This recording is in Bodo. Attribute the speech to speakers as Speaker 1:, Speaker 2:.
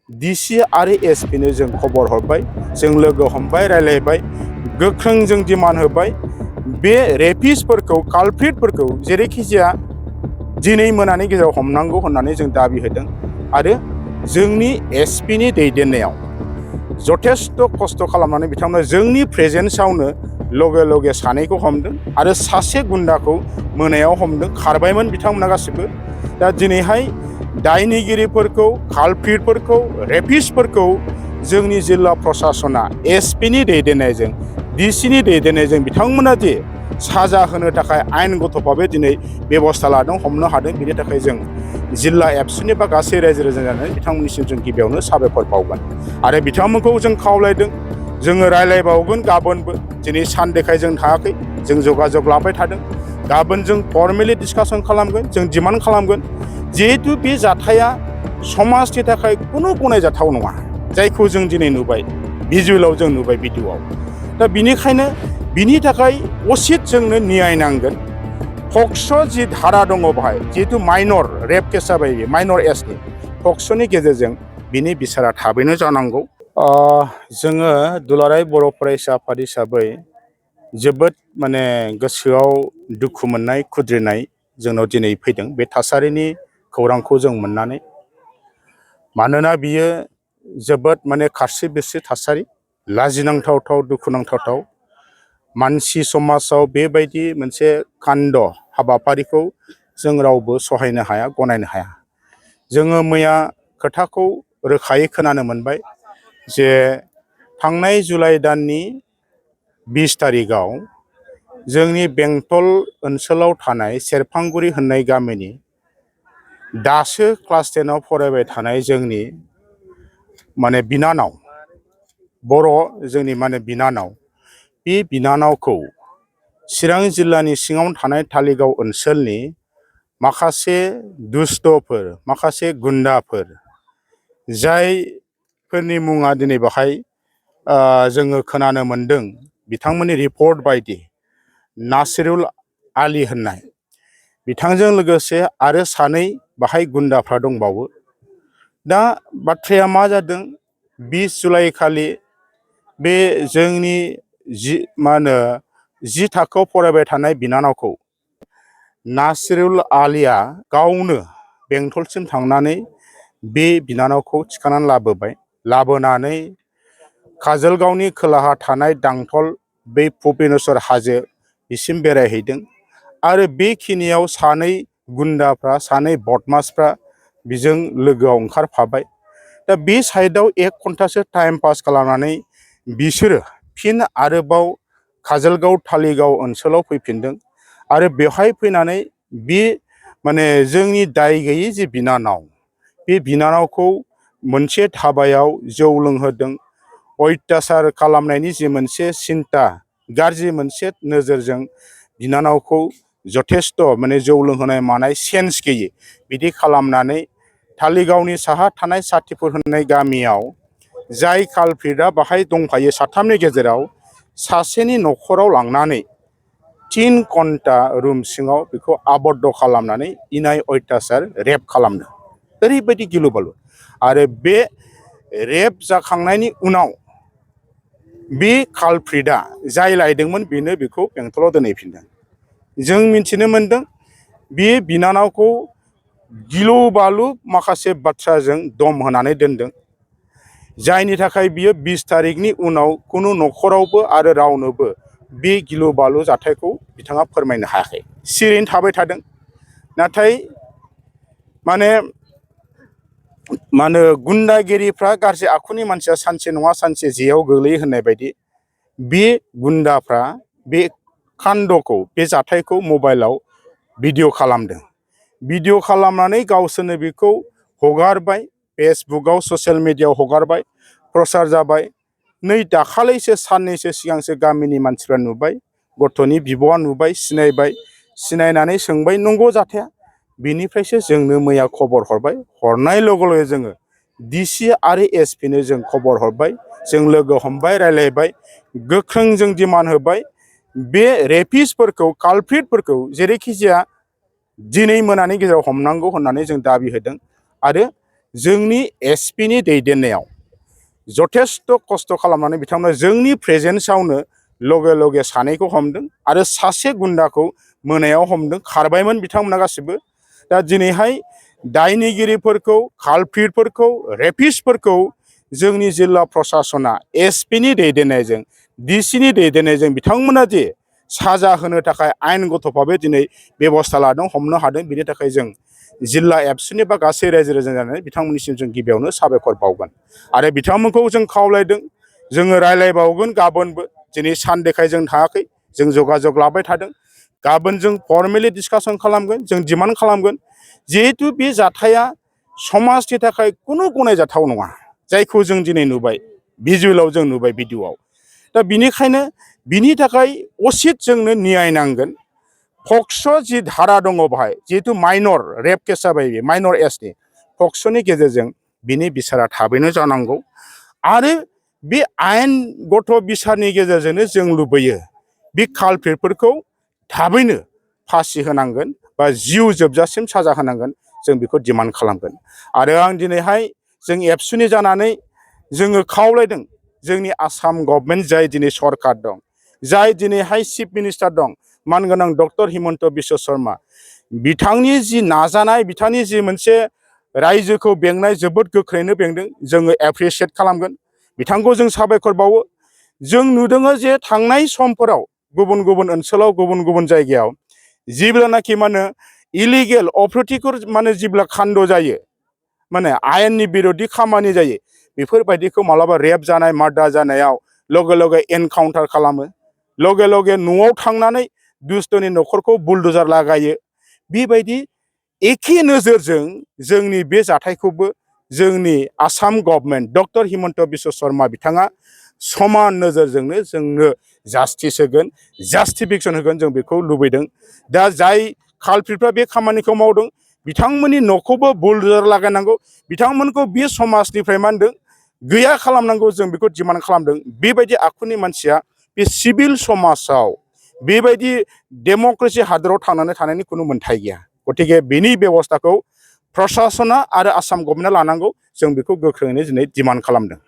Speaker 1: DC आरो SP नो जों खबर हरबाय, जों लोगो हमबाय, रायलायबाय, गोख्रों जों डिमान्ड होबाय बे रेपिस्टफोरखौ कालप्रिटफोरखौ जेरैखि जाया दिनै मोनानि गेजेराव हमनांगौ होननानै जों दाबि होदों आरो जोंनि SP नि दैदेननायाव जथेस्थ' खस्थ' खालामनानै बिथांमोना जोंनि प्रेजेन्सआवनो लगे लगे सानैखौ हमदों आरो सासे गुन्डाखौ मोनायाव हमदों, खारबायमोन बिथांमोना गासिबो। दा दिनैहाय दायनिगिरिफोरखौ, कालप्रिटफोरखौ, रेपिस्टफोरखौ जोंनि जिल्ला प्रशासना SP नि दैदेननायजों, DC नि दैदेननायजों बिथांमोना जे साजा होनो थाखाय आयेनगत भाबै दिनै बेबस्था लादों, हमनो हादों। बिनि थाखाय जों जिल्ला ABSU नि बा गासै रायजो राजा जानानै बिथांमोननिसिम जों गिबियावनो साबायखर बावगोन आरो बिथांमोनखौ जों खावलायदों, जोङो रायलायबावगोन गाबोनबो। दिनै सानदेखाय जों थाङाखै, जों जगाजग लाबाय थादों। गाबोन जों फर्मेलि डिसकासन खालामगोन, जों डिमान्ड खालामगोन जिहेथु बे जाथाया समाजनि थाखाय खुनु गनायजाथाव नङा, जायखौ जों दिनै नुबाय, भिजुवेलाव जों नुबाय, भिडिअ'आव। दा बिनिखायनो बिनि थाखाय उचित जोंनो न्याय नांगोन। पक्स' जि धारा दङ बाहाय, जिहेतु माइनर रेप केस जाबाय, बे माइनर एजनि पक्स'नि गेजेरजों बिनि बिसारा थाबैनो जानांगौ। जोङो दुलाराय बर' फरायसा आफाद हिसाबै जोबोद गोसोआव दुखु मोननाय, खुद्रिनाय जोंनाव दिनै फैदों बे थासारिनि खौरांखौ जों मोननानै। मानोना बियो जोबोद खारसि बिरसि थासारि, लाजिनांथावथाव, दुखुनांथावथाव। मानसि समाजाव बेबायदि मोनसे कान्ड हाबाफारिखौ जों रावबो सहायनो हाया, गनायनो हाया। जोङो मैया खोथाखौ रोखायै खोनानो मोनबाय जे थांनाय जुलाइ दाननि 20 तारिखआव जोंनि बेंटल ओनसोलाव थानाय सेरफांगुरि होननाय गामिनि दासो क्लास 10आव फरायबाय थानाय जोंनि बिनानाव, बर' जोंनि बिनानाव, बे बिनानावखौ चिरां जिल्लानि सिङाव थानाय तालिगाव ओनसोलनि माखासे दुष्टफोर, माखासे गुन्डाफोर, जायफोरनि मुङा दिनै बाहाय जोङो खोनानो मोनदों बिथांमोननि रिपर्ट बायदि नासिरुल आली होननाय बिथांजों लोगोसे आरो सानै बाहाय गुन्डाफ्रा दंबावो। दा बाथ्राया मा जादों, 20 जुलाइ खालि बे जोंनि 10 थाखोआव फरायबाय थानाय बिनानावखौ नासिरुल आलीया गावनो बेंटलसिम थांनानै बे बिनानावखौ थिखांनानै लाबोबाय। लाबोनानै काजलगावनि खोलाहा थानाय दांथल बै भुपेनेश्वर हाजो बिसिम बेरायहैदों आरो बेखिनियाव सानै गुन्डाफ्रा, सानै बदमासफ्रा बिजों लोगोआव ओंखारफाबाय। दा बे साइडआव 1 घन्टासो टाइम पास खालामनानै बिसोरो फिन आरोबाव काजलगाव तालिगाव ओनसोलाव फैफिनदों आरो बेवहाय फैनानै बे जोंनि दाय गैयै जे बिनानाव, बे बिनानावखौ मोनसे धाबायाव जौ लोंहोदों, अयथासार खालामनायनि जि मोनसे सिन्ता, गाज्रि मोनसे नोजोरजों बिनानावखौ जथेस्थ' जौ लोंहोनाय मानाय सेन्स गैयै बिदि खालामनानै तालिगावनि साहा थानाय साथिपुर होननाय गामियाव जाय कालप्रिटआ बाहाय दंफायो साथामनि गेजेराव सासेनि न'खराव लांनानै 3 घन्टा रुम सिङाव बेखौ आबद्ध खालामनानै इनाय अयथासार रेप खालामदों। ओरैबायदि गिलु बालु। आरो बे रेप जाखांनायनि उनाव बे कालप्रिटआ जाय लायदोंमोन बेनो बेखौ बेंटलाव दोनहैफिनदों। जों मिथिनो मोनदों बे बिनानावखौ गिलु बालु माखासे बाथ्राजों दम होनानै दोनदों, जायनि थाखाय बियो 20 तारिखनि उनाव खुनु न'खरावबो आरो रावनोबो बे गिलु बालु जाथायखौ बिथाङा फोरमायनो हायाखै, सिरियैनो थाबाय थादों। नाथाय गुन्डागिरिफ्रा, गाज्रि आखुनि मानसिया सानसे नङा सानसे जेयाव गोग्लैयो होननाय बायदि बे गुन्डाफ्रा बे कान्दखौ, बे जाथायखौ मबाइलाव भिडिअ' खालामदों। भिडिअ' खालामनानै गावसोरनो बेखौ हगारबाय, फेसबुकआव, ससियेल मिडियायाव हगारबाय, प्रसार जाबाय। नै दाखालैसो साननैसो सिगांसो गामिनि मानसिफ्रा नुबाय, गथ'नि बिब'आ नुबाय, सिनायबाय, सिनायनानै सोंबाय नंगौ जाथाया। बिनिफ्रायसो जोंनो मैया खबर हरबाय। हरनाय लोगो लोगो जोङो DC आरो SP नो जों खबर हरबाय, जों लोगो हमबाय, रायलायबाय, गोख्रों जों डिमान्ड होबाय बे रेपिस्टफोरखौ, कालप्रिटफोरखौ जेरैखि जाया दिनै मोनानि गेजेराव हमनांगौ होननानै जों दाबि होदों आरो जोंनि एसपिनि दैदेननायाव जथेस्थ' खस्थ' खालामनानै बिथांमोना जोंनि प्रेजेन्सआवनो लगे लगे सानैखौ हमदों आरो सासे गुन्दाखौ मोनायाव हमदों, खारबायमोन बिथांमोना गासिबो। दा दिनैहाय दायनिगिरिफोरखौ, कालप्रिटफोरखौ, रेपिस्टफोरखौ जोंनि जिल्ला प्रसासना एसपिनि दैदेननायजों, डिसिनि दैदेननायजों बिथांमोना जे साजा होनो थाखाय आयेनगत भाबै दिनै बेबस्था लादों, हमनो हादों। बिनि थाखाय जों जिल्ला एबसुनि बा गासै रायजो राजा जानानै बिथांमोननिसिम जों गिबियावनो साबायखर बावगोन आरो बिथांमोनखौ जों खावलायदों। जोङो रायलायबावगोन गाबोनबो, दिनै सानदेखाय जों थाङाखै, जों जगाजग लाबाय थादों। गाबोन जों फर्मेलि डिसकासन खालामगोन, जों डिमान्ड खालामगोन। जिहेथु बे जाथाया समाजनि थाखाय कुनु गनायजाथाव नङा, जायखौ जों दिनै नुबाय, भिजुवेलाव जों नुबाय, भिडिअ'आव। दा बिनिखायनो बिनि थाखाय असित जोंनो न्याय नांगोन। पक्स' जि धारा दङ बाहाय, जिहेतु माइनर रेप केस जाबाय, बे माइनर एजनि पक्स'नि गेजेरजों बिनि बिसारा थाबैनो जानांगौ आरो बे आयेनगत बिसारनि गेजेरजोंनो जों लुबैयो बे कालप्रिटफोरखौ थाबैनो फासि होनांगोन बा जिउ जोबजासिम साजा होनांगोन। जों बेखौ डिमान्ड खालामगोन आरो आं दिनैहाय जों एबसुनि जानानै जोङो खावलायदों जोंनि आसाम गभर्नमेन्ट, जाय दिनै सरकार दं, जाय दिनैहाय चिफ मिनिस्टार दं, मानगोनां डक्टर हिमन्त बिश्व शर्मा, बिथांनि जि नाजानाय, बिथांनि जि मोनसे रायजोखौ बेंनाय, जोबोद गोख्रैनो बेंदों। जोङो एप्रिसियेट खालामगोन, बिथांखौ जों साबायखर बावो। जों नुदों जे थांनाय समफोराव गुबुन गुबुन ओनसोलाव, गुबुन गुबुन जायगायाव जेब्लानाखि माने इलिगेल अप्रतिकर माने जेब्ला खान्द जायो, माने आयेननि बिरोधि खामानि जायो, बेफोरबायदिखौ मालाबा रेप जानाय, मार्डार जानायाव लगे लगे एनकाउन्टार खालामो, लगे लगे न'आव थांनानै दुष्टनि न'खरखौ बुलडोजार लागायो। बेबायदि एखे नोजोरजों जोंनि बे जाथायखौबो जोंनि आसाम गभर्नमेन्ट, डक्टर हिमन्त बिश्व शर्मा बिथाङा समान नोजोरजोंनो जोंनो जास्टिस होगोन, जास्टिफिकेसन होगोन, जों बेखौ लुबैदों। दा जाय कालप्रिटफ्रा बे खामानिखौ मावदों, बिथांमोननि न'खौबो बुलडोजार लागायनांगौ, बिथांमोनखौ बे समाजनिफ्राय मा होनदों गैया खालामनांगौ, जों बेखौ डिमान्ड खालामदों। बेबायदि आखुनि मानसिया बे सिभिल समाजाव, बेबायदि डेम'क्रेसि हादराव थांनानै थानायनि खुनु मोन्थाय गैया। गतिके बेनि बेबस्थाखौ प्रसासना आरो आसाम गभर्नमेन्टआ लानांगौ, जों बेखौ गोख्रोङैनो दिनै डिमान्ड खालामदों।